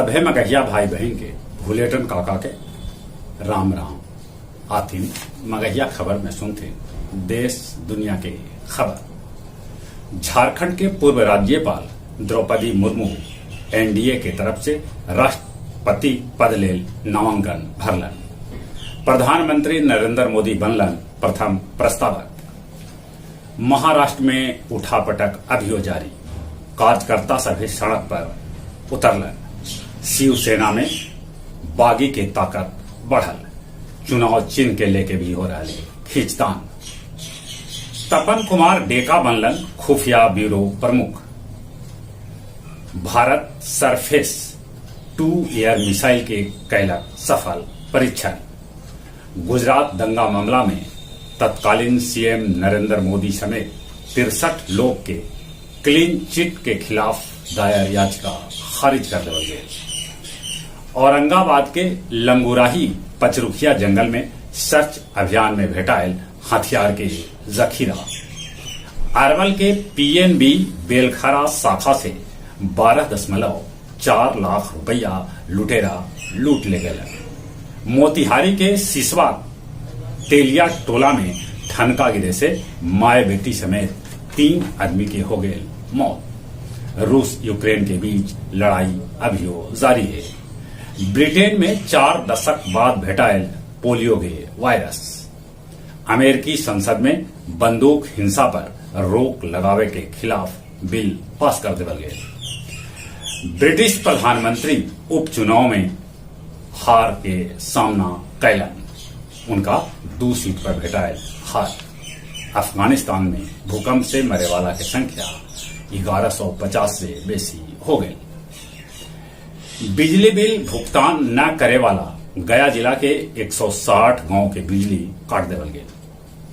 सभे मगहिया भाई बहिन के भुलेटन काका के राम राम। आथिन मगहिया खबर में सुनथिन देश दुनिया के खबर। झारखंड के पूर्व राज्यपाल द्रौपदी मुर्मू एनडीए के तरफ से राष्ट्रपति पद लेल नामांकन भरलन। प्रधानमंत्री नरेंद्र मोदी बनलन प्रथम प्रस्तावक। महाराष्ट्र में उठापटक अभियो जारी, कार्यकर्ता सभे सड़क पर उतरलन। शिवसेना में बागी के ताकत बढ़ल, चुनाव चिन्ह के लेके भी हो रहा खींचतान। तपन कुमार डेका बनलन खुफिया ब्यूरो प्रमुख। Bharat surface to air missile के कैलक सफल परीक्षण। गुजरात दंगा मामला में तत्कालीन सीएम नरेंद्र मोदी समेत 63 लोग के क्लीन चिट के खिलाफ दायर याचिका खारिज कर देवल गए। औरंगाबाद के लंगुराही पचरुखिया जंगल में सर्च अभियान में भेटायल हथियार के जखीरा। अरवल के पीएनबी बेलखरा शाखा से 12.4 लाख रुपया लुटेरा लूट ले गए। मोतिहारी के सिसवा तेलिया टोला में ठनका गिरे से माए बेटी समेत 3 आदमी के हो गए मौत। रूस यूक्रेन के बीच लड़ाई अभियो जारी है। ब्रिटेन में 4 दशक बाद भेटायल पोलियो के वायरस। अमेरिकी संसद में बंदूक हिंसा पर रोक लगावे के खिलाफ बिल पास कर देवल गए। ब्रिटिश प्रधानमंत्री उपचुनाव में हार के सामना कैलन, उनका 2 सीट पर भेटायल हार। अफगानिस्तान में भूकंप से मरे वाला के संख्या 1150 से बेसी हो गई। बिजली बिल भुगतान न करे वाला गया जिला के 160 गांव के बिजली काट देवल गए।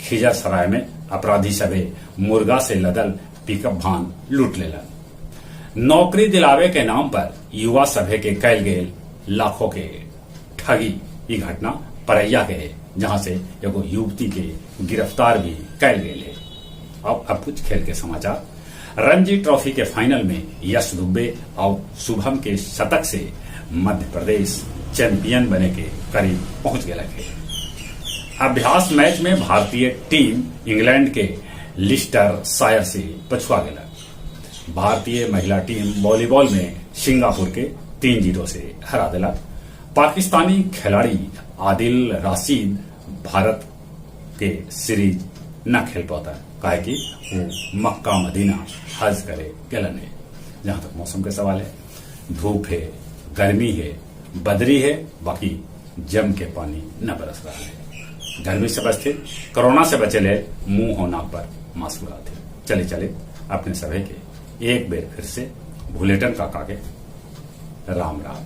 खिजरसराय में अपराधी सभे मुर्गा से लदल पिकअप भान लूट लेलन। नौकरी दिलावे के नाम पर युवा सभे के कैल गेल लाखों के ठगी। ये घटना परैया के है, जहां से एगो युवती के गिरफ्तार भी कैल गेल है। अब कुछ खेल के समाचार। रणजी ट्रॉफी के फाइनल में यश दुबे और शुभम के शतक से मध्य प्रदेश चैंपियन बने के करीब पहुंच गया है। अभ्यास मैच में भारतीय टीम इंग्लैंड के लिस्टर शायर से पछुआ गया। भारतीय महिला टीम वॉलीबॉल में सिंगापुर के 3-0 से हरा दिला। पाकिस्तानी खिलाड़ी आदिल राशिद भारत के सीरीज न खेल पाता, काहे कि वो मक्का मदीना हज करे गलन है। जहां तक मौसम के सवाल है, धूप है, गर्मी है, बदरी है, बाकी जम के पानी न बरस रहा है। गर्मी से बचते, कोरोना से बचे ले मुंह हो नाक पर मास्क लगाते। चले चले अपने सभी के एक बेर फिर से भुलेटन काका के राम राम।